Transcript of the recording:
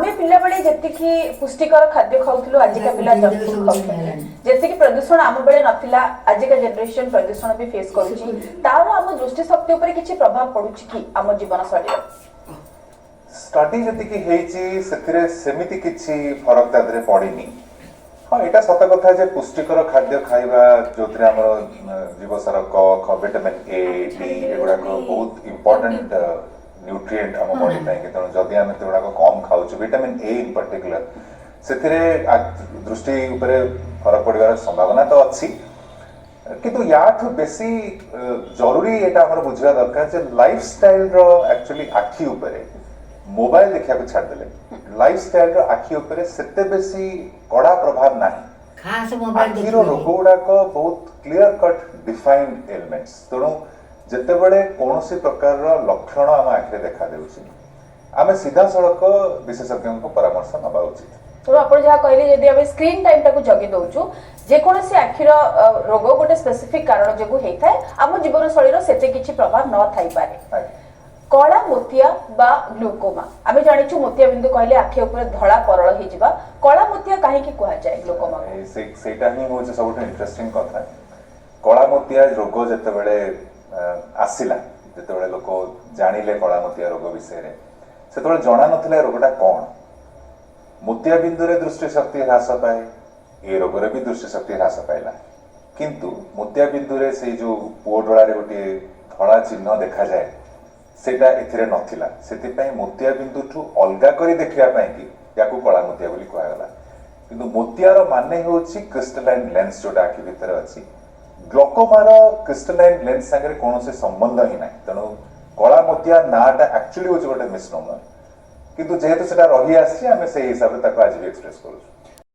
ଆମେ ପିଲାବେଳେ ଯେତିକି ପୁଷ୍ଟିକର ଖାଦ୍ୟ ଖାଉଥିଲୁ, ଆଜିକା ପିଲା ଜଙ୍କ ଫୁଡ ଖାଉଛନ୍ତି। ଯେତିକି ପ୍ରଦୂଷଣ ଆମ ବେଳେ ନଥିଲା, ଆଜିକା ଜେନେରେସନ ପ୍ରଦୂଷଣ ବି ଫେସ୍ କରୁଛି। ତାର ଆମ ଦୃଷ୍ଟି ଶକ୍ତି ଉପରେ କିଛି ପ୍ରଭାବ ପଡୁଛି କି ଆମ ଜୀବନ ଶୈଳୀର? ଷ୍ଟଡି ଯେତିକି ହେଇଛି, ସେଥିରେ ସେମିତି କିଛି ଫରକ ତା ଦେହରେ ପଡିନି। ହଁ, ଏଇଟା ସତ କଥା ଯେ ପୁଷ୍ଟିକର ଖାଦ୍ୟ ଖାଇବା, ଯୋଉଥିରେ ଆମର ଜୀବସାର କ, ଭିଟାମିନ୍ ଏ, ଡି, ଏଗୁଡାକ ବହୁତ ଇମ୍ପୋର୍ଟାଣ୍ଟ ନ୍ୟୁଟ୍ରିଏଣ୍ଟ ଆମ ବଡି ପାଇଁ। ତେଣୁ ଯଦି ଆମେ ସେଗୁଡାକ କମ ଖାଉଛୁ, ଭିଟାମିନ୍ ଏ ଇନ୍ ପର୍ଟିକୁଲାର, ସେଥିରେ ଦୃଷ୍ଟି ଉପରେ ଫରକ ପଡ଼ିବାର ସମ୍ଭାବନା ତ ଅଛି। କିନ୍ତୁ ୟାଠୁ ବେଶୀ ଜରୁରୀ ଏଇଟା ଆମର ବୁଝିବା ଦରକାର ଯେ ଲାଇଫଷ୍ଟାଇଲର ଆକ୍ଚୁଆଲି ଆଖି ଉପରେ, ମୋବାଇଲ ଦେଖିବାକୁ ଛାଡ଼ିଦେଲେ, ଲାଇଫଷ୍ଟାଇଲର ଆଖି ଉପରେ ସେତେ ବେଶୀ କଡ଼ା ପ୍ରଭାବ ନାହିଁ। ଖାସ ମୋବାଇଲ ଆଖିର ଦେଖିବେନି। ରୋଗ ଗୁଡାକ ବହୁତ କ୍ଲିୟର କଟ୍ ଡିଫାଇନ୍ଡ ଏଲମେଣ୍ଟସ। ତେଣୁ ଯେତେବେଳେ କୌଣସି ପ୍ରକାରର ଲକ୍ଷଣ ଆମ ଆଖିରେ ଦେଖା ଦେଉଛି, ଆମେ ସିଧାସଳଖ ବିଶେଷଜ୍ଞଙ୍କ ପରାମର୍ଶ ନେବା ଉଚିତ। ତେଣୁ ଆପଣ ଯାହା କହିଲେ, ଯଦି ଆମେ ସ୍କ୍ରିନ୍ ଟାଇମ୍ ଟାକୁ ଜଗି ଦଉଛୁ, ଯେକୌଣସି ଆଖିର ରୋଗ ଗୋଟେ ସ୍ପେସିଫିକ କାରଣ ଯୋଗୁଁ ହେଇଥାଏ, ଆମ ଜୀବନଶୈଳୀର ସେତେ କିଛି ପ୍ରଭାବ ନ ଥାଇପାରେ। ଆଜ୍ଞା। କଳା ମୋତିଆ ବା ଗ୍ଲୁକୋମା, ଆମେ ଜାଣିଛୁ ମୋତିଆ ବିନ୍ଦୁ କହିଲେ ଆଖି ଉପରେ ଧଳା ପରଳ ହେଇଯିବା। କଳା ମୋତିଆ କାହିଁକି କୁହାଯାଏ ଗ୍ଲୁକୋମା? ସେଇଟା ହିଁ ହଉଛି ସବୁଠୁ ଇଣ୍ଟରେଷ୍ଟିଂ କଥା। କଳା ମୋତିଆ ରୋଗ ଯେତେବେଳେ ଆସିଲା, ଯେତେବେଳେ ଲୋକ ଜାଣିଲେ କଳା ମୋତିଆ ରୋଗ ବିଷୟରେ, ସେତେବେଳେ ଜଣା ନଥିଲା ଏ ରୋଗଟା କଣ। ମୋତିଆ ବିନ୍ଦୁରେ ଦୃଷ୍ଟିଶକ୍ତି ହ୍ରାସ ପାଏ, ଏ ରୋଗରେ ବି ଦୃଷ୍ଟିଶକ୍ତି ହ୍ରାସ ପାଇଲା। କିନ୍ତୁ ମୋତିଆ ବିନ୍ଦୁରେ ସେଇ ଯୋଉ ପୁଅ ଡୋଳାରେ ଗୋଟିଏ ଧଳା ଚିହ୍ନ ଦେଖାଯାଏ, ସେଇଟା ଏଥିରେ ନଥିଲା। ସେଥିପାଇଁ ମୋତିଆ ବିନ୍ଦୁଠୁ ଅଲଗା କରି ଦେଖିବା ପାଇଁ କି ୟାକୁ କଳା ମୋତିଆ ବୋଲି କୁହାଗଲା। କିନ୍ତୁ ମୋତିଆର ମାନେ ହେଉଛି କ୍ରିଷ୍ଟାଲାଇନ୍ ଲେନ୍ସ, ଯୋଉଟା ଆଖି ଭିତରେ ଅଛି। ଗ୍ଲକୋମାର କ୍ରିଷ୍ଟାଲାଇନ୍ ଲେନ୍ସ ସାଙ୍ଗରେ କୌଣସି ସମ୍ବନ୍ଧ ହିଁ ନାହିଁ। ତେଣୁ କଳା ମୋତିଆ ନାଁଟା ଆକ୍ଚୁଆଲି ହେଉଛି ଗୋଟେ ମିସନୋମର। କିନ୍ତୁ ଯେହେତୁ ସେଟା ରହି ଆସିଛି, ଆମେ ସେଇ ହିସାବରେ ତାକୁ ଆଜି ବି ଏକ୍ସପ୍ରେସ କରୁଛୁ।